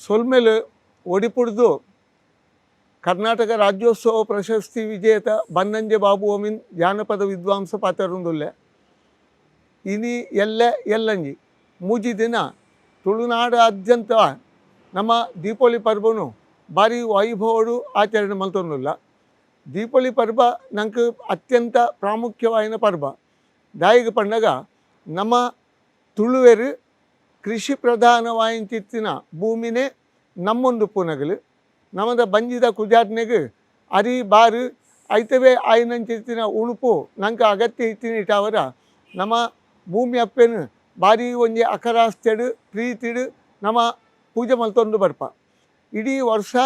ಸೊಲ್ಮೆಲು ಒಡಿಪುಡ್ದು ಕರ್ನಾಟಕ ರಾಜ್ಯೋತ್ಸವ ಪ್ರಶಸ್ತಿ ವಿಜೇತ ಬನ್ನಂಜೆ ಬಾಬು ಅಮೀನ್ ಜಾನಪದ ವಿದ್ವಾಂಸ ಪಾತೆರೊಂದುಲ್ಲೆ. ಇನಿ ಎಲ್ಲೆ ಎಲ್ಲಂಜಿ ಮೂಜಿ ದಿನ ತುಳುನಾಡಾದ್ಯಂತ ನಮ್ಮ ದೀಪಾವಳಿ ಪರ್ಬನು ಭಾರಿ ವೈಭವಡು ಆಚರಣೆ ಮಲ್ತೊಂದುಲ್ಲ. ದೀಪಾವಳಿ ಪರ್ಬ ನಂಗೆ ಅತ್ಯಂತ ಪ್ರಾಮುಖ್ಯವಾಯಿನ ಪರ್ಬ. ದಾಯಿಗೆ ಪಂಡಗ ನಮ್ಮ ತುಳುವೆರು ಕೃಷಿ ಪ್ರಧಾನವಾಯಿಂಚಿತ್ತಿನ ಭೂಮಿನೇ ನಮ್ಮೊಂದು ಪುನಗಲು ನಮ್ಮದ ಬಂಜಿದ ಕುಜಾಟ್ನೆಗ್ ಅರಿ ಬಾರು ಐತವೇ ಆಯಿನಂಚಿತ್ತಿನ ಉಣುಪು ನಂಗೆ ಅಗತ್ಯ ಇತ್ತಿನ ಇಟ್ಟಾವರ ನಮ್ಮ ಭೂಮಿ ಅಪ್ಪೆನು ಭಾರಿ ಒಂಜಿ ಅಕರಾಸ್ತೆಡು ಪ್ರೀತಿಡು ನಮ್ಮ ಪೂಜೆ ಮಲ್ತೊಂದು ಬರ್ಪ. ಇಡೀ ವರ್ಷ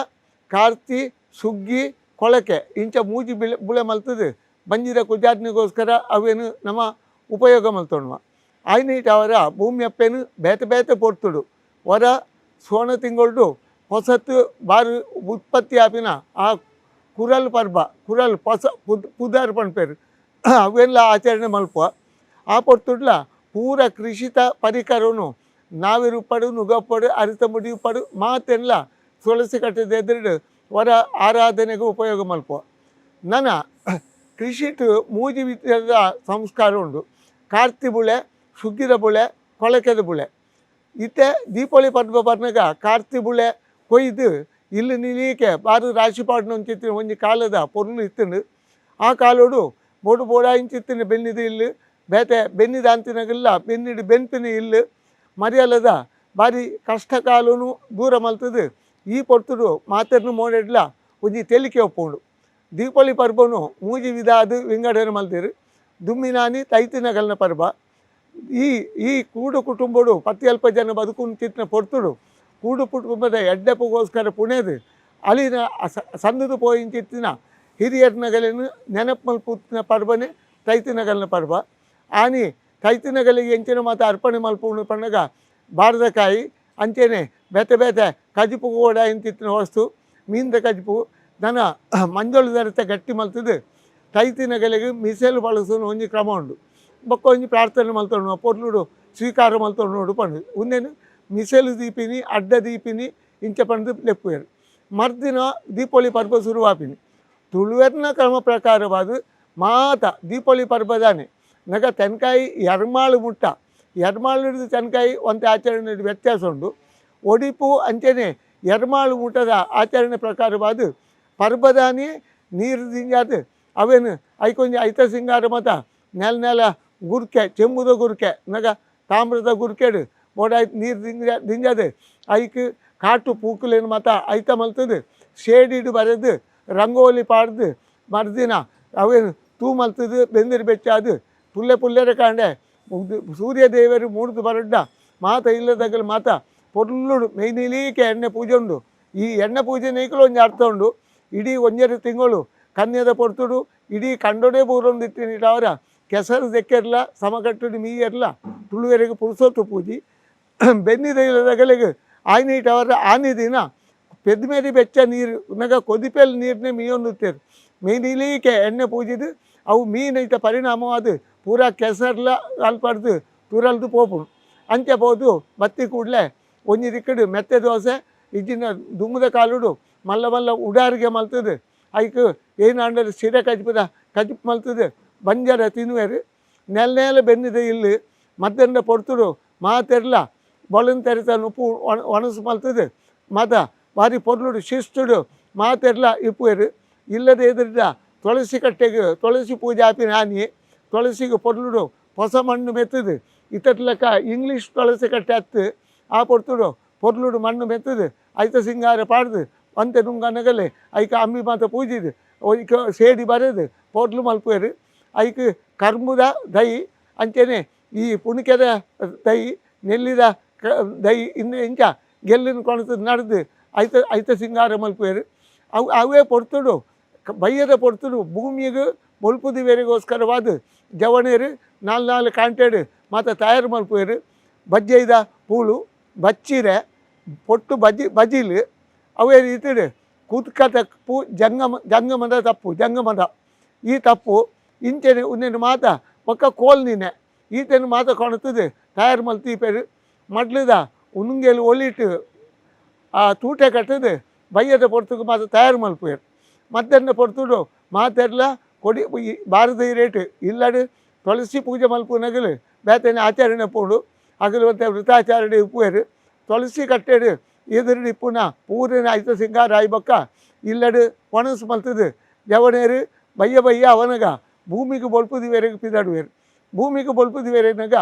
ಕಾರ್ತಿ, ಸುಗ್ಗಿ, ಕೊಳಕೆ ಇಂಚ ಮೂಜಿ ಬಿಳೆ ಬುಳೆ ಮಲ್ತದು ಬಂಜಿದ ಕುಜಾಟ್ನಿಗೋಸ್ಕರ ಅವೇನು ನಮ್ಮ ಉಪಯೋಗ ಮಲ್ತೊಂಡುವ. ಆಯ್ನೀಟ್ ಅವರ ಭೂಮಿ ಅಪ್ಪೆನು ಬೇತೆ ಬೇತೆ ಪೊರ್ತುಡು ವರ ಸೋಣ ತಿಂಗೊಳ್ಡು ಹೊಸತ್ತು ಬಾರು ಉತ್ಪತ್ತಿ ಆಪಿನ ಆ ಕುರಲ್ ಪರ್ಬ, ಕುರಲ್ ಪೊಸ ಪುದಾರ್ ಪನ್ಪೆರ್, ಅವೆಲ್ಲ ಆಚರಣೆ ಮಲ್ಪುವ. ಆ ಪೊರ್ತುಡ್ಲ ಪೂರ ಕೃಷಿತ ಪರಿಕರನು ನಾವಿರುಪ್ಪಡು, ನುಗಪ್ಪಡು, ಅರಿತ ಮುಡಿಯುಪ್ಪಡು ಮಾತೆಲ್ಲ ತುಳಸಿ ಕಟ್ಟದ ಎದುರು ವರ ಆರಾಧನೆಗೆ ಉಪಯೋಗ ಮಲ್ಪುವ. ನನ ಕೃಷಿಟ್ ಮೂಜಿ ವಿಧದ ಸಂಸ್ಕಾರ ಉಂಡು: ಕಾರ್ತಿ ಬುಳೆ, ಸುಗ್ಗಿದ ಬುಳೆ, ಕೊಳಕೆದ ಬುಳೆ. ಇತ್ತೆ ದೀಪಾವಳಿ ಪರ್ಬ ಪರ್ನಗ ಕಾರ್ತಿ ಬುಳೆ ಕೊಯ್ದು ಇಲ್ಲಿ ನಿಲೀಕೆ ಬಾರು ರಾಶಿ ಪಾಡ್ನೊಂಚಿತ್ತಿನ ಒಂಜಿ ಕಾಲದ ಪೊರ್ಲು ಇತ್ತುಂಡು. ಆ ಕಾಲೋಡು ಬೋಡು ಬೋಡಾಯಿಂಚಿತ್ತಿನ ಬೆನ್ನಿದ ಇಲ್ಲು, ಬೇತೆ ಬೆನ್ನಿದ ಅಂತಿನಗಲ್ಲ ಬೆನ್ನಿಡು ಬೆನ್ಪಿನ ಇಲ್ಲು ಮರಿಯಲದ ಬಾರಿ ಕಷ್ಟ ಕಾಲನು ದೂರ ಮಲ್ತದು. ಈ ಪೊರ್ತುಡು ಮಾತೆರ್ನು ಮೋಡೆಡ್ಲ ಒಂಜಿ ತೆಲಿಕೆ ಒಪ್ಪುಂಡು. ದೀಪಾವಳಿ ಪರ್ಬನು ಮೂಜಿ ವಿಧ ಅದು ವಿಂಗಡಣೆ ಮಲ್ತೆರ್. ದುಮ್ಮಿನಾನಿ ತೈತಿನಗಲ್ನ ಪರ್ಬ. ಈ ಈ ಕೂಡು ಕುಟುಂಬಡು ಪತ್ತಿ ಅಲ್ಪ ಜನ ಬದುಕುಂಚಿತ್ತಿನ ಪೊರ್ತುಡು ಕೂಡು ಕುಟುಂಬದ ಎಡ್ಡೆಪ್ಪಗೋಸ್ಕರ ಪುಣೆದು ಅಲಿನ ಸಂದದು ಪೋಯಿಂಚಿತ್ತಿನ ಹಿರಿಯರ್ನಗಲಿನ ನೆನಪು ಮಲ್ಪುತ್ತಿನ ಪರ್ಬನೆ ತೈತಿನಗಲ್ನ ಪರ್ಬ. ಆನಿ ತೈತಿನಗಲಿಗೆ ಎಂಚಿನ ಮಾತ ಅರ್ಪಣೆ ಮಲ್ಪುಂಡು ಪನ್ನಗ ಬಾರದಕಾಯಿ, ಅಂಚೆನೆ ಬೇತೆ ಬೇತೆ ಕಜಿಪು ಕೂಡ ಇಂತಿತ್ತಿನ ವಸ್ತು, ಮೀನ್ದ ಕಜಿಪು, ನನ ಮಂಜೊಳು ದರತ ಗಟ್ಟಿ ಮಲ್ತದು ತೈತಿನಗಲಿಗೆ ಮಿಸೆಲು ಬಳಸುವ ಒಂಜಿ ಕ್ರಮ ಉಂಡು. ಬೊಕ್ಕ ಒಂಜಿ ಪ್ರಾರ್ಥನೆ ಮಲ್ತೊಂಡು ಪೊರ್ಲುಡು ಸ್ವೀಕಾರ ಮಲ್ತೊಂಡು ಪಂಡು ಉಂದೇನು ಮಿಸೆಲು ದೀಪಿನಿ, ಅಡ್ಡ ದೀಪಿನಿ ಇಂಚ ಪಂದು ಲೆಪ್ಪುವೆರ್. ಮರ್ದಿನ ದೀಪಾವಳಿ ಪರ್ಬ ಶುರುವಾಪಿನಿ. ತುಳುವೆರ್ನ ಕ್ರಮ ಪ್ರಕಾರವಾದ ಮಾತ ದೀಪಾವಳಿ ಪರ್ಬದಾನೆ ನಗ ತೆನ್ಕಾಯಿ ಎರ್ಮಾಳು ಮುಟ್ಟ, ಎರ್ಮಾಳು ಹಿಡಿದು ತೆನ್ಕಾಯಿ ಒಂತೆ ಆಚರಣೆ ವ್ಯತ್ಯಾಸ ಉಂಡು. ಒಡಿಪು ಅಂಚೆನೆ ಎರ್ಮಾಳು ಮುಟ್ಟದ ಆಚರಣೆ ಪ್ರಕಾರವಾದ ಪರ್ಬದಾನಿ ನೀರು ದಿಂಜಾದ್ ಅವೇನು ಐಕೊಂಜಿ ಐತ ಸಿಂಗಾರ ಮತ ನೆಲ ನೆಲ ಗುರ್ಕೆ, ಚೆಂಬುದ ಗುರ್ಕೆ, ನಗ ತಾಮ್ರದ ಗುರ್ಕೆಡು ಬೋಡಾಯ್ತು ನೀರು ದಿಂಜಾದ್ ಐಕ್ ಕಾಟು ಪೂಕುಲೇನು ಮತ ಐತ ಮಲ್ತದು ಶೇಡಿಡು ಬರೆದು ರಂಗೋಲಿ ಪಾಡ್ದು ಮರ್ದಿನ ಅವೇನು ತೂ ಮಲ್ತದು ಬೆಂದಿರು ಬೆಚ್ಚಾದು ಪುಲ್ಲೆ ಪುಲ್ಲೆರೆ ಕಾಂಡೆ ಸೂರ್ಯ ದೇವರು ಮೂಡ್ದು ಬರಡ್ಡ ಮಾತ ಇಲ್ಲದಗಲು ಮಾತ ಪೊರ್ಲುಡು ಮೆಯ್ನಿಲೀಕೆ ಎಣ್ಣೆ ಪೂಜೆ ಉಂಡು. ಈ ಎಣ್ಣೆ ಪೂಜೆ ನೈಕಲು ಒಂಜಿ ಅರ್ಥ ಉಂಡು. ಇಡೀ ಒಂಜರೆ ತಿಂಗಳು ಕನ್ಯದ ಪೊರ್ತುಡು ಇಡೀ ಕಂಡೊಡೆ ಬೂರೊಂದು ಇಟ್ಟಿನ ಕೆಸರು ದೆಕ್ಕೆರ್ಲ ಸಮಕಟ್ಟುಡು ಮೀಯರ್ಲ ತುಳುವೆರೆಗ್ ಪುರುಸೊತ್ತು ಪೂಜಿ. ಬೆನ್ನಿದ ಇಲ್ಲದಗಲಿಗೆ ಆಯ್ನೀಟ್ ಅವರ ಆನಿ ದಿನ ಪೆದ್ಮೇರಿ ಬೆಚ್ಚ ನೀರು ನಗ ಕೊದಿಪೆಲ್ ನೀರನ್ನೇ ಮೀಯೊಂದುತ್ತೇರು. ಮೀನಿಲೀಕೆ ಎಣ್ಣೆ ಪೂಜಿದು ಅವು ಮೀನೈತ ಪರಿಣಾಮವಾದ ಪೂರಾ ಕೆಸರ್ಲ ಅಲ್ಪಡ್ದು ತುರಲ್ದು ಪೋಪುಂಡು. ಅಂಚ ಪೋದು ಬತ್ತಿ ಕೂಡಲೇ ಒಂಜಿ ದಿಕ್ಕಡು ಮೆತ್ತೆ ದೋಸೆ ಇಜ್ಜಿನ ದುಮ್ಮದ ಕಾಲುಡು ಮಲ್ಲ ಮಲ್ಲ ಉಡಾರಿಗೆ ಮಲ್ತದು ಐಕ್ ಏನಾಂಡಲ ಸಿರೆ ಕಜಿಪುದ ಕಜಿಪು ಮಲ್ತದು ಬಂಜಾರ ತಿನ್ನುವೆರು. ನೆಲ ನೆಲ ಬೆನ್ನಿದ ಇಲ್ಲು ಮಧ್ಯಾಹ್ನ ಪೊರ್ತುಡು ಮಾತೆರ್ಲ ಬೊಳನ್ ತೆರೆತ ಉಪ್ಪು ಒಣಸು ಮಲ್ತದು ಮಾತ ಭಾರಿ ಪೊರ್ಲುಡು ಶಿಸ್ತುಡು ಮಾತೆರ್ಲ ಇಪ್ಪುವೆರು. ಇಲ್ಲದೆ ಎದುರಿದ ತುಳಸಿ ಕಟ್ಟೆಗೆ ತುಳಸಿ ಪೂಜೆ ಆಪಿನ ಆನಿ ತುಳಸಿಗೆ ಪೊರ್ಲುಡು ಹೊಸ ಮಣ್ಣು ಮೆತ್ತದು. ಇತ್ತತ್ಲಕ್ಕ ಇಂಗ್ಲೀಷ್ ತುಳಸಿ ಕಟ್ಟೆ ಅತ್ತು. ಆ ಪೊರ್ತುಡು ಪೊರ್ಲುಡು ಮಣ್ಣು ಮೆತ್ತದು ಐತ ಸಿಂಗಾರ ಪಾಡ್ದು ಒಂತೆ ನುಂಗನಗಲೆ ಐಕ ಅಂಬಿ ಮಾತ ಪೂಜಿದು ಐಕ ಸೇಡಿ ಬರೆದು ಪೊರ್ಲು ಮಲ್ಪುವೆರು. ಐಕ್ ಕರ್ಮುದ ದೈ, ಅಂಚೆನೆ ಈ ಪುಣಿಕೆದ ದೈ, ನೆಲ್ಲಿದ ದೈ ಇನ್ನು ಇಂಚ ಗೆಲ್ಲಿನ ಕೊಣತದ ನಡೆದು ಐತ ಐತ ಸಿಂಗಾರ ಮಲ್ಪುವೆರು. ಅವು ಅವೇ ಪೊರ್ತುಡು ಬಯ್ಯದ ಪೊರ್ತುಡು ಭೂಮಿಗೆ ಬೊಲ್ಪು ದಿವೇರಿಗೋಸ್ಕರವಾದ ಜವಣೇರು ನಾಲ್ ನಾಲ್ ಕಾಂಟೆಡ್ ಮಾತ ತಯಾರು ಮಲ್ಪುವೆರು. ಬಜ್ಜೈದ ಪೂಳು, ಬಚ್ಚಿರೆ, ಪೊಟ್ಟು ಬಜ್ಜಿ, ಬಜಿಲ್, ಅವೇ ರೀತಿಡ್ ಕುದ್ಕ ತಪ್ಪು, ಜಂಗಮ ಜಂಗಮದ ತಪ್ಪು, ಜಂಗಮದ ಈ ತಪ್ಪು ಇಂಚೆನೆ ಉಂದೆನ್ ಮಾತ ಬೊಕ್ಕ ಕೋಲ್ನಿನೆ ಈತೆನ್ ಮಾತ ಕೊಣತದು ತಯಾರು ಮಲ್ತೀಪೆರು. ಮಡ್ಲದ ಉನುಂಗೆಲ್ ಒಲಿಟ್ ಆ ತೂಟೆ ಕಟ್ಟದು ಬಯ್ಯದ ಪೊರ್ತುಗು ಮಾತ ತಯಾರು ಮಲ್ಪುವೆರ್. ಮಧ್ಯಾಹ್ನ ಪೊರ್ತುಡು ಮಾತೆರ್ಲ ಕೊಡಿ ಬಾರದ ರೇಟ್ ಇಲ್ಲಡ್ ತುಳಸಿ ಪೂಜೆ ಮಲ್ಪುನಗಲು ಬೇತೆನೆ ಆಚರಣೆ ಪೋಡು ಅಗಲು ಒಂತೆ ವೃತಾಚಾರಣೆ ಉಪ್ಪುವೆರ್. ತುಳಸಿ ಕಟ್ಟೆಡ್ ಎದುರು ಇಪ್ಪುನ ಪೂರಿನ ಐತ ಸಿಂಗಾರ ಆಯಿ ಬೊಕ್ಕ ಇಲ್ಲಡ್ ಒಣಸ್ ಮಲ್ತುದು ಜವಣೇರು ಬಯ್ಯ ಬಯ್ಯ ಅವನಗ ಭೂಮಿಗೆ ಬೊಲ್ಪು ದಿವೆರೆಗ್ ಪಿದಡುವೆರ್. ಭೂಮಿಗೆ ಬೊಲ್ಪು ದಿವೆರೆನಗ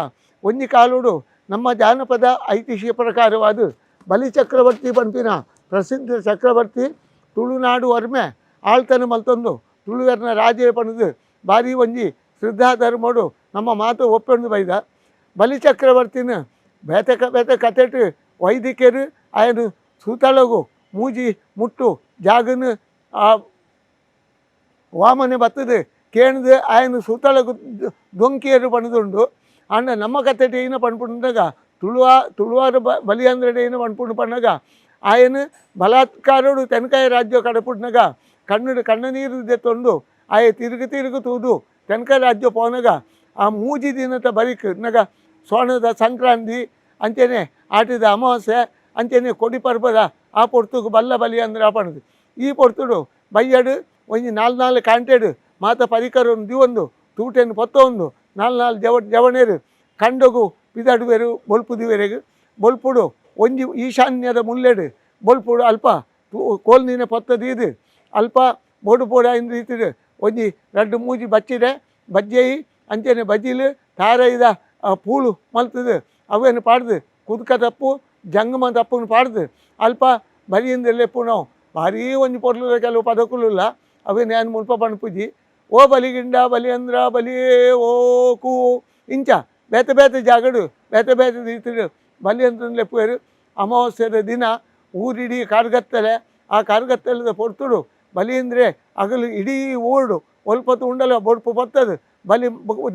ಒಂಜಿ ಕಾಲುಡು ನಮ್ಮ ಜಾನಪದ ಐತಿಹ್ಯ ಪ್ರಕಾರವಾದ ಬಲಿಚಕ್ರವರ್ತಿ ಪನ್ಪಿನ ಪ್ರಸಿದ್ಧ ಚಕ್ರವರ್ತಿ ತುಳುನಾಡು ಒರ್ಮೆ ಆಳ್ತನ ಮಲ್ತೊಂದು ತುಳುವೆರ್ನ ರಾಜೇ ಪಣದು ಭಾರಿ ಒಂಜಿ ಶ್ರದ್ಧಾ ಧರ್ಮಡು ನಮ್ಮ ಮಾತು ಒಪ್ಪೊಂದು ಬೈದ. ಬಲಿಚಕ್ರವರ್ತಿನ ಬೇತೆ ಬೇತೆ ಕತೆಟ್ ವೈದಿಕರು ಆಯನ ಸೂತಳಗು ಮೂಜಿ ಮುಟ್ಟು ಜಾಗನ ಆ ವಾಮನೆ ಬತ್ತದು ಕೇಂದ್ರ ಆಯನ ಸೂತಳಗು ದೊಂಕಿಯರು ಪಣದುಂಡು. ಆಂಡ ನಮ್ಮ ಕತೆಟ್ ಏನ ಪನ್ಪುಂಡಾಗ ತುಳುವ ತುಳುವಾರ ಬಲಿ ಅಂದ್ರಡೆ ಏನ ಪನ್ಪುಂಡು ಪನ್ನಗ ಆಯನ ಬಲಾತ್ಕಾರಡು ತೆನ್ಕಾಯ ರಾಜ್ಯ ಕಡಪುಡ್ನಗ ಕಣ್ಣು ಕಣ್ಣ ನೀರು ದೆತ್ತೊಂಡು ಆಯ ತಿರುಗು ತಿರುಗು ತೂದು ತೆನ್ಕಾಯ ರಾಜ್ಯ ಪೋನಗ ಆ ಮೂಜಿ ದಿನದ ಬರಿಕ್ ನಗ ಸೋಣದ ಸಂಕ್ರಾಂತಿ ಅಂಚೆನೆ ಆಟಿದ ಅಮಾವಾಸ್ಯೆ ಅಂಚೆನೆ ಕೊಡಿ ಪರ್ಬದ ಆ ಪೊರ್ತುಗು ಬಲ್ಲ ಬಲಿ ಅಂದ್ರೆ ಪಣದು. ಈ ಪೊರ್ತುಡು ಬಯ್ಯಡು ಒಂಜಿ ನಾಲ್ ನಾಲ್ ಕಾಂಟೆಡು ಮಾತ ಪರಿಕರನ್ನು ದಿವೊಂದು ತೂಟೆನ್ ಪತ್ತೊಂದು ನಾಲ್ ನಾಲ್ ಜವಣೇರು ಕಂಡಗು ಪಿದಡುವೆರು ಬೊಲ್ಪು ದಿವೆರೆಗ್. ಬೊಲ್ಪುಡು ಒಂಜಿ ಈಶಾನ್ಯದ ಮುಲ್ಲೆಡು ಬೊಲ್ಪುಡು ಅಲ್ಪ ಕೋಲ್ನಿನ ಪತ್ತ ದೀದು ಅಲ್ಪ ಬೋಡು ಬೋಡು ಐನ್ ರೀತಿಡ್ ಒಂಜಿ ರಡ್ಡ್ ಮೂಜಿ ಬಚ್ಚಿರೆ ಬಜ್ಜೆಯಿ ಅಂಚೆನೆ ಬಜಿಲು ತಾರೈದ ಪೂಳು ಮಲ್ತುದು ಅವೇನು ಪಾಡ್ದು ಕುದ್ಕ ತಪ್ಪು ಜಂಗಮ ತಪ್ಪುನು ಪಾಡ್ದು ಅಲ್ಪ ಬಲಿಯಿಂದ ಲೆಪ್ಪುನವು ಭಾರೀ ಒಂಜಿ ಪೊರ್ಲುದ ಕೆಲವು ಪದಕುಲುಲ್ಲ ಅವೇನು ಯಾನ್ ಮುಲ್ಪ ಪನ್ಪುಜಿ. ಓ ಬಲಿಗಿಂಡ ಬಲಿಯಂದ್ರ ಬಲಿಯೇ ಓ ಕೂ ಇಂಚ ಬೇತೆ ಬೇತೆ ಜಾಗಡು ಬೇತೆ ಬೇತೆ ರೀತಿಡು ಬಲಿಯಂದ್ರನ್ ಲೆಪ್ಪುವೆರು. ಅಮಾವಾಸ್ಯೆದ ದಿನ ಊರಿಡೀ ಕಾರ್ಗತ್ತಲೆ ಆ ಕಾರ್ಗತ್ತಲೆದ ಪೊರ್ತುಡು ಬಲಿಯಂದ್ರೆ ಅಗಲು ಇಡೀ ಊರುಡು ಒಲ್ಪತ್ತು ಉಂಡಲ ಬೊಡ್ಪು ಬತ್ತದು ಬಲಿ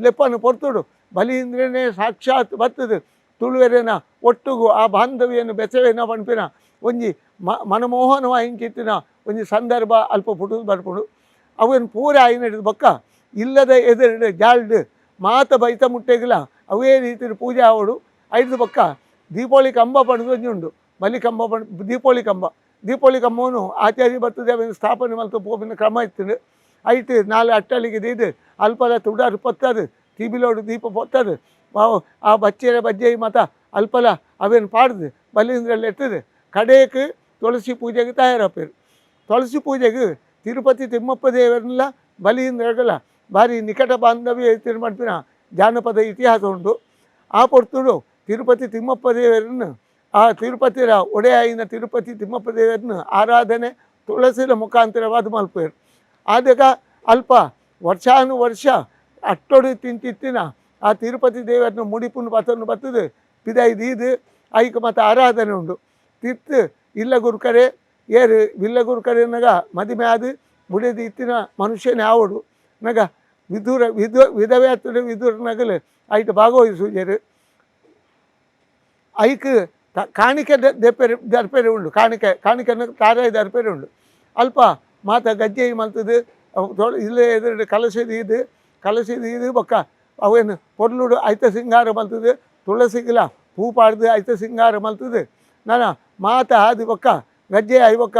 ಲೆಪ್ಪನು ಪೊರ್ತುಡು ಬಲಿಂದ್ರನೇ ಸಾಕ್ಷಾತ್ ಬತ್ತದು ತುಳುವೆರೆನ ಒಟ್ಟುಗು ಆ ಬಾಂಧವ್ಯನು ಬೆಸವೇನ ಪನ್ಪಿನ ಒಂಜಿ ಮನಮೋಹನವಾಯಿಂಚಿತ್ತಿನ ಒಂಜಿ ಸಂದರ್ಭ ಅಲ್ಪ ಪುಟುದು ಬರ್ಪುಂಡು. ಅವೇನು ಪೂರ ಆಯಿನ ಬೊಕ್ಕ ಇಲ್ಲದ ಎದುರು ಜಾಲ್ಡ್ ಮಾತ ಬೈತ ಮುಟ್ಟೆಗಿಲ ಅವೇ ರೀತಿಯ ಪೂಜೆ ಆವಡು. ಐದು ಬೊಕ್ಕ ದೀಪಾವಳಿ ಕಂಬ ಪಂಡ್ದು ಒಂಜಿ ಉಂಡು ಬಲಿ ಕಂಬ ಪಂಡ್ ದೀಪಾವಳಿ ಕಂಬ. ದೀಪಾವಳಿ ಕಂಬವನ್ನು ಆಚಾರ್ಯ ಬರ್ತದೆ ಅವೇನು ಸ್ಥಾಪನೆ ಮಲ್ತು ಪೋಪಿನ ಕ್ರಮ ಇತ್ತು. ಐಟ್ ನಾಲ್ ಅಟ್ಟಳಿಗೆ ದೀದು ಅಲ್ಪದ ತುಡಾರು ಪೊತ್ತದು ತಿಬಿಲೋಡು ದೀಪ ಪೊತ್ತದು ಆ ಬಚ್ಚೆರೆ ಬಜ್ಜೆ ಮಾತ ಅಲ್ಪಲ ಅವೇನು ಪಾಡ್ದು ಬಲಿಂದ್ರಲ್ಲಿ ಎತ್ತದು ಕಡೇಕ್ ತುಳಸಿ ಪೂಜೆಗೆ ತಯಾರಾಪೇರು. ತುಳಸಿ ಪೂಜೆಗೆ ತಿರುಪತಿ ತಿಮ್ಮಪ್ಪ ದೇವರನ್ನೆಲ್ಲ ಬಲಿಂದ್ರಗಲ ಭಾರಿ ನಿಕಟ ಬಾಂಧವ್ಯ ಮಾಡ್ಪಿನ ಜಾನಪದ ಇತಿಹಾಸ ಉಂಟು. ಆ ಪೊರ್ತುಡು ತಿರುಪತಿ ತಿಮ್ಮಪ್ಪ ದೇವರನ್ನು ಆ ತಿರುಪತಿಯ ಒಡೆಯಾಯಿನ ತಿರುಪತಿ ತಿಮ್ಮಪ್ಪ ದೇವರನ್ನು ಆರಾಧನೆ ತುಳಸಿದ ಮುಖಾಂತರವಾದ ಮಲ್ಪೇರು. ಆದಾಗ ಅಲ್ಪ ವರ್ಷಾನುವರ್ಷ ಅಟ್ಟೊಡು ತಿಂತಿತ್ತಿನ ಆ ತಿರುಪತಿ ದೇವರನ್ನು ಮುಡಿಪುನು ಪತ್ತನ್ನು ಬತ್ತದು ಪಿದಾಯಿ ದೀದು ಐಕ್ ಮತ್ತು ಆರಾಧನೆ ಉಂಡು. ತಿತ್ತು ಇಲ್ಲ ಗುರುಕರೆ ಏರು ಇಲ್ಲ ಗುರುಕರೆ ನಗ ಮದಿಮೆ ಆದು ಬುಡೆದಿ ಇತ್ತಿನ ಮನುಷ್ಯನೇ ಆವಡು ನಗ ವಿಧುರ ವಿಧು ವಿಧವೆ ಆತುಡು ವಿಧುರ ನಗಲು ಐಟ್ ಭಾಗವಹಿಸುಜರು. ಐಕ್ ಕಾಣಿಕೆ ದೆಪ್ಪೆರೆ ದರ್ಪೆರೆ ಉಂಡು. ಕಾಣಿಕೆ ಕಾಣಿಕೆ ತಾರಾಯಿ ದರ್ಪೆರೆ ಉಂಡು. ಅಲ್ಪ ಮಾತ ಗಜ್ಜೆ ಮಲ್ತದು ಇಲ್ಲೇ ಎದುರು ಕಲಶ ದೀದು ಕಲಶ ದೀದು ಬೊಕ್ಕ ಅವೇನು ಪೊರ್ಲುಡು ಐತ ಸಿಂಗಾರ ಮಲ್ತದು ತುಳಸಿಗಿಲ ಪೂ ಪಾಡ್ದು ಐತ ಸಿಂಗಾರ ಮಲ್ತದು ನನ ಮಾತ ಆದಿ ಬೊಕ್ಕ ಗಜ್ಜೆ ಆಯಿ ಬೊಕ್ಕ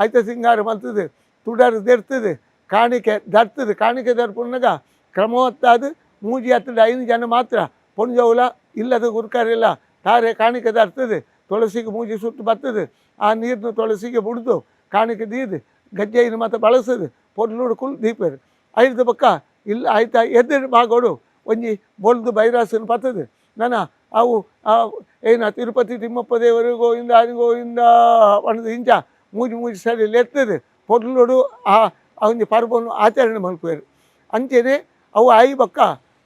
ಐತ ಸಿಂಗಾರ ಮಲ್ತದು ತುಡರ್ ದೆರ್ತದು ಕಾಣಿಕೆ ದರ್ತದು. ಕಾಣಿಕೆ ದರ್ಪುನಗ ಕ್ರಮವತ್ತಾದ ಮೂಜಿ ಹತ್ತದ ಐದು ಜನ ಮಾತ್ರ ಪೊಂಜೋವುಲ ಇಲ್ಲದ ಗುರ್ಕಾರಿಲ್ಲ ತಾರೆ ಕಾಣಿಕೆ ದರ್ತದೆ ತುಳಸಿಗೆ ಮೂಜಿ ಸುತ್ತು ಬರ್ತದೆ ಆ ನೀರನ್ನು ತುಳಸಿಗೆ ಬುಡ್ದು ಕಾಣಿಕೆ ದೀದು ಗಜ್ಜೆಯನ್ನು ಮಾತ್ರ ಬಳಸದು ಪೊರ್ಲುಡು ಕುಲ್ ದೀಪೇರು. ಐದು ಬೊಕ್ಕ ಇಲ್ಲ ಆಯ್ತಾ ಎದುರು ಭಾಗೋಡು ಒಂಜಿ ಬೊಲ್ದು ಬೈರಾಸನ್ ಪತ್ತದು ನನ ಅವು ಏನ ತಿರುಪತಿ ತಿಮ್ಮಪ್ಪ ದೇವರು ಗೋವಿಂದ ಹರಿ ಗೋವಿಂದ ಪಂಡ್ದು ಇಂಚ ಮೂಜಿ ಮೂಜಿ ಸರಿ ಲೆತ್ತದು ಪೊರ್ಲುಡು ಆ ಒಂಜಿ ಪರ್ಬವನ್ನು ಆಚರಣೆ ಮಲ್ಪುವೆರು. ಅಂಚೆನೆ ಅವು ಆಯಿ ಬೊಕ್ಕ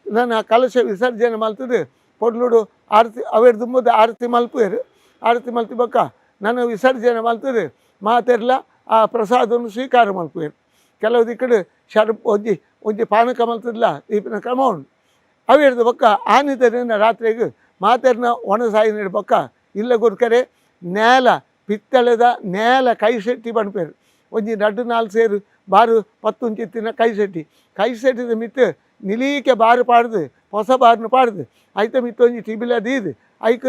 ನನ ಕಲಶ ವಿಸರ್ಜನೆ ಮಲ್ತದು ಪೊರ್ಲುಡು ಆರತಿ ಅವೆರ್ ದುಂಬುದ ಆರತಿ ಮಲ್ಪುವೆರು. ಆರತಿ ಮಲ್ತಿ ಬೊಕ್ಕ ನನ ವಿಸರ್ಜನೆ ಮಲ್ತದು ಮಾತೆರ್ಲ ಆ ಪ್ರಸಾದವನ್ನು ಸ್ವೀಕಾರ ಮಲ್ಪುವೆರು. ಕೆಲವು ದಿಕ್ಕಡು ಶರ್ಬ್ ಒಂಜಿ ಒಂಜಿ ಪಾನಕ ಮಲ್ತದ್ಲ ದೀಪಿನ ಕ್ರಮ ಉಂಡು. ಅವೆರ್ದು ಬೊಕ್ಕ ಆನಿದ ರಾತ್ರಿಗ್ ಮಾತೆರ್ನ ಒಣಸಾಯಿನ ಬೊಕ್ಕ ಇಲ್ಲ ಗುರ್ಕರೆ ನೇಲ ಪಿತ್ತಳೆದ ನೇಲ ಕೈಸೆಟ್ಟಿ ಪನ್ಪೆರ್. ಒಂಜಿ ರಡ್ಡ್ ನಾಲ್ ಸೇರು ಬಾರು ಪತ್ತುಂಚಿತ್ತಿನ ಕೈಸೆಟ್ಟಿ ಕೈಸೆಟ್ಟಿದ ಮಿತ್ತ್ ನಿಲೀಕೆ ಬಾರು ಪಾಡ್ದು ಪೊಸ ಬಾರ್ನು ಪಾಡ್ದು ಐತ ಮಿತ್ತ್ ಒಂಜಿ ಟಿಬಿಲ ದೀದ್ ಐಕ್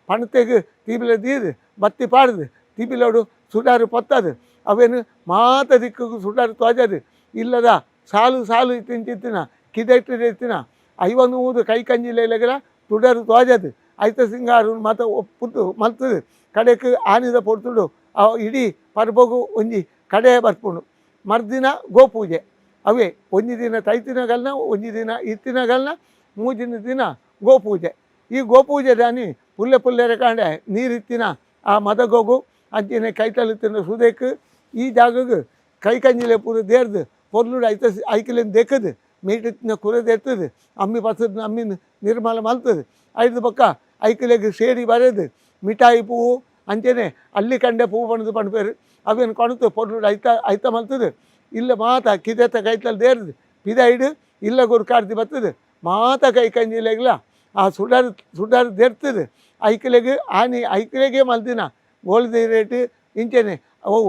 ಪಣತೆಗ್ ಟಿಬಿಲ ದೀದ್ ಬತ್ತಿ ಪಾಡ್ದು ತಿಬಿಲೋಡು ಸುಡಾರು ಪೊತ್ತದು ಅವೇನು ಮಾತ ದಿಕ್ಕುಗು ಸುಡಾರು ತೋಜದು ಇಲ್ಲದ ಸಾಲು ಸಾಲು ಇತ್ತಿಂಚಿತ್ತಿನ ಕಿದೆಟ್ಟು ಇತ್ತಿನ 500 ಕೈ ಕಂಜಿಲೆಗಲ ತುಡರು ತೋಜದು ಐತ ಸಿಂಗಾರು ಮಾತ ಒಪ್ಪುದು ಮಲ್ತದು ಕಡೆಕ್ ಆನಿದ ಪೊರ್ತುಡು ಆ ಇಡೀ ಪರ್ಬಗು ಒಂಜಿ ಕಡೆ ಬರ್ಪುಂಡು. ಮರ್ದಿನ ಗೋಪೂಜೆ ಅವೇ ಒಂಜಿ ದಿನ ತೈತಿನಗಲ್ನ ಒಂಜಿ ದಿನ ಇತ್ತಿನಗಲ್ನ ಮೂಜಿನ ದಿನ ಗೋಪೂಜೆ. ಈ ಗೋಪೂಜೆ ದಾನಿ ಪುಲ್ಲೆ ಪುಲ್ಲೆರೆ ಕಾಂಡೆ ನೀರಿತ್ತಿನ ಆ ಮದಗೋಗು ಅಂಚಿನ ಕೈತಲಿತ್ತಿನ ಸುದೇಕ್ ಈ ಜಾಗಗ್ ಕೈ ಕಂಜಿಲೆ ಪೂರ ದೇರ್ದು ಪೊರ್ಲುಡು ಐತ ಐಕಿಲೆನ್ ದೆಕ್ಕದು ಮೀಟಿತ್ತಿನ ಕುರೆ ದೆತ್ತದು ಅಮ್ಮಿ ಪಸದ್ ಅಮ್ಮಿನ ನಿರ್ಮಲ ಮಲ್ತದು ಐದು ಬೊಕ್ಕ ಐಕಿಲೆಗ್ ಸೇರಿ ಬರೆದು ಮಿಠಾಯಿ ಪೂವು ಅಂಚೆನೆ ಅಲ್ಲಿ ಕಂಡೆ ಪೂ ಪಣದು ಪಣ್ಪೇರು ಅವೇನು ಕೊಣತು ಪೊರ್ಲುಡು ಐತ ಐತ ಮಲ್ತದು ಇಲ್ಲ ಮಾತ ಕಿದೆತ ಕೈತಲ್ ದೇರ್ದು ಪಿದೈಡು ಇಲ್ಲ ಗುರ್ಕಾರ್ದಿ ಬರ್ತದೆ ಮಾತ ಕೈ ಕಂಜಿಲೆಗ್ಲ ಆ ಸುಡಾರು ಸುಡಾರು ದೇರ್ತದೆ ಐಕಿಲೆಗ್ ಆನಿ ಐಕಿಲೆಗೆ ಮಲ್ದಿನ ಗೋಲ್ದ ರೇಟ್ ಇಂಚೆನೆ ಅವು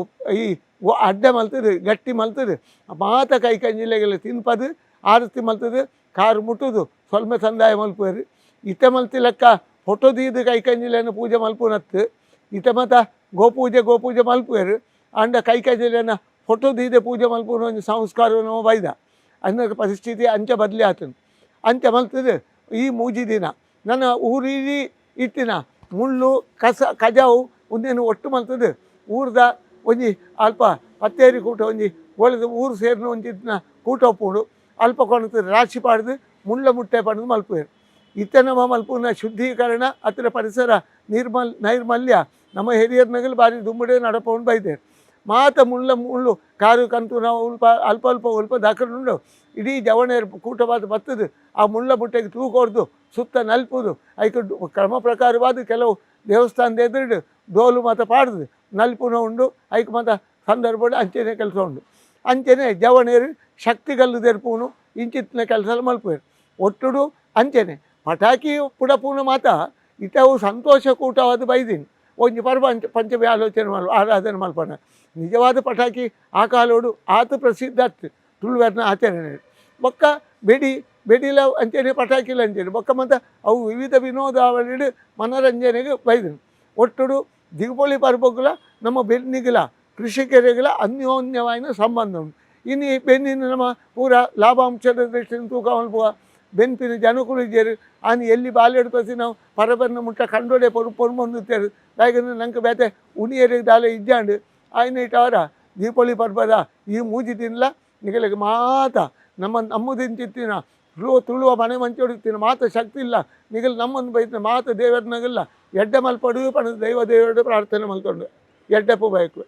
ಈ ಅಡ್ಡೆ ಮಲ್ತದು ಗಟ್ಟಿ ಮಲ್ತದು ಮಾತ ಕೈ ಕಂಜಿಲೆಗೆಲ್ಲ ತಿನ್ಪದು ಆರತಿ ಮಲ್ತದು ಕಾರು ಮುಟ್ಟುದು ಸೊಲ್ಮೆ ಸಂದಾಯ ಮಲ್ಪುವೆರು. ಇತ್ತೆ ಮಲ್ತಿ ಲೆಕ್ಕ ಫೋಟೋ ದೀದ್ ಕೈ ಕಂಜಿಲೆನ ಪೂಜೆ ಮಲ್ಪುನತ್ತು ಇತ್ತೆ ಮಾತ ಗೋಪೂಜೆ ಗೋಪೂಜೆ ಮಲ್ಪುವೆರು ಆಂಡ ಕೈ ಕಂಜಿಲೆನ ಫೋಟೋ ದೀದೆ ಪೂಜೆ ಮಲ್ಪುನ ಒಂಜಿ ಸಂಸ್ಕಾರ ನಮ್ಮ ಬೈದ ಅನ್ನಕ ಪರಿಸ್ಥಿತಿ ಅಂಚ ಬದಲಿ ಆತನು ಅಂಚ ಮಲ್ತದು. ಈ ಮೂಜಿ ದಿನ ನನ್ನ ಊರಿಡೀ ಇತ್ತಿನ ಮುಳ್ಳು ಕಸ ಕಜಾವು ಉಂದೆನ್ ಒಟ್ಟು ಮಲ್ತದು ಊರ್ದ ಒಂಜಿ ಅಲ್ಪ ಪತ್ತೇರಿ ಕೂಟ ಒಂಜಿ ಒಳದು ಊರು ಸೇರಿನ ಒಂಜಿ ಕೂಟ ಉಪ್ಪುಂಡು ಅಲ್ಪ ಕೊನತು ರಾಶಿ ಪಾಡ್ದು ಮುಳ್ಳ ಮುಟ್ಟೆ ಪಂಡ್ದು ಮಲ್ಪುವೆರು. ಇತ್ತೆ ನಮ್ಮ ಮಲ್ಪುನ ಶುದ್ಧೀಕರಣ ಅತ್ರ ಪರಿಸರ ನೈರ್ಮಲ್ಯ ನಮ್ಮ ಹಿರಿಯರ್ನಗಲು ಬಾರಿ ದುಂಬುಡೆ ನಡಪೊಂಡು ಬೈದೆರ್. ಮಾತ ಮುಳ್ಳ ಮುಳ್ಳು ಕಾರು ಕಂತು ನಾವು ಉಲ್ಪ ಅಲ್ಪ ಅಲ್ಪ ಉಲ್ಪ ದಾಖಲುಂಡು ಇಡೀ ಜವಣೆರ್ ಕೂಟವಾದ ಬತ್ತದು ಆ ಮುಳ್ಳ ಮುಟ್ಟೆಗೆ ತೂ ಕೊರ್ದು ಸುತ್ತ ನಲ್ಪುದು ಐಕ್ ಕ್ರಮ ಪ್ರಕಾರವಾದ ಕೆಲವು ದೇವಸ್ಥಾನದ ಎದುರುಡು ಡೋಲು ಮಾತ ಪಾಡ್ದು ನಲ್ಪುನ ಉಂಡು ಐಕ್ ಮಾತ ಸಂದರ್ಭಡ್ ಅಂಚೆನೆ ಕೆಲಸ ಉಂಡು. ಅಂಚೆನೆ ಜವಣೆರ್ ಶಕ್ತಿಗಲ್ಲು ದೆರ್ಪುನು ಇಂಚಿತ್ತಿನ ಕೆಲಸ ಮಲ್ಪುವೆರ್ ಒಟ್ಟುಡು. ಅಂಚೆನೆ ಪಟಾಕಿ ಪುಡಪುನ ಮಾತ ಇತ್ತೆ ಅವು ಸಂತೋಷ ಕೂಟವಾದ ಬೈದಿನಿ ಒಂಜಿ ಪರ್ಬ ಅಂಚ ಪಂಚಮಿ ಆಲೋಚನೆ ಮಲ್ ಆರಾಧನೆ ಮಲ್ಪನ ನಿಜವಾದ ಪಟಾಕಿ ಆ ಕಾಲೋಡು ಆತ ಪ್ರಸಿದ್ಧ ಅತ್ತು ತುಳುವೆರ್ನ ಆಚರಣೆ. ಬೊಕ್ಕ ಬೆಡಿ ಬೆಡಿಲ ಅಂಚೆನೆ ಪಟಾಕಿಲ ಅಂಚೆನೆ ಬೊಕ್ಕ ಮಾತ ಅವು ವಿವಿಧ ವಿನೋದಾವಳಿಡ್ ಮನರಂಜನೆಗೆ ಬೈದಿನಿ. ಒಟ್ಟುಡು ದಿಗ್ಪೊಳಿ ಪರ್ಬೊಗುಲ ನಮ್ಮ ಬೆನ್ನಿಗುಲ ಕೃಷಿಕರಿಗುಲ ಅನ್ಯೋನ್ಯವಾಯಿನ ಸಂಬಂಧ ಉಂಡು. ಇನಿ ಬೆನ್ನಿನ ನಮ್ಮ ಪೂರ ಲಾಭಾಂಶದ ದೃಷ್ಟಿಯಿಂದ ತೂಕ ಮಲ್ಪುವ ಬೆನ್ಪಿನ ಜನಕುಲು ಇಜ್ಜೆರ್ ಆನಿ ಎಲ್ಲಿ ಬಾಲೆಡ್ ನಾವು ಪರಬೆರ್ನ ಮುಟ್ಟ ಕಂಡೋಡೆ ಪೊರು ಪೊರ್ಮೊಂದಿತ್ತೆರ್ ದಾಯೆಗ್ ನಂಕ್ ಬೇತೆ ಉನಿಯೆರೆಗ್ ದಾಲ ಇಜ್ಜಾಂಡ್ ಆಯ್ನ ದೀಪಾವಳಿ ಪರ್ಬದ ಈ ಮೂಜಿ ದಿನಲ ನಿಗಲೆಗ್ ಮಾತ ನಮ್ಮ ನಮ್ಮದಿಂಚಿತ್ತಿನ ತುಳುವ ತುಳುವ ಮನೆ ಮಂಚೋಡಿತ್ತಿನ ಮಾತ ಶಕ್ತಿ ಇಲ್ಲ ನಿಗಲ್ ನಮ್ಮನ್ನು ಬೈತಿನ ಮಾತ ದೇವರ್ನಗಲ್ಲ ಎಡ್ಡೆ ಮಲ್ಪಡು ಪಂದ್ ದೈವ ದೇವರುಡು ಪ್ರಾರ್ಥನೆ ಮಲ್ತೊಂಡು ಎಡ್ಡೆಪ್ಪು ಬಯಕುವೆ.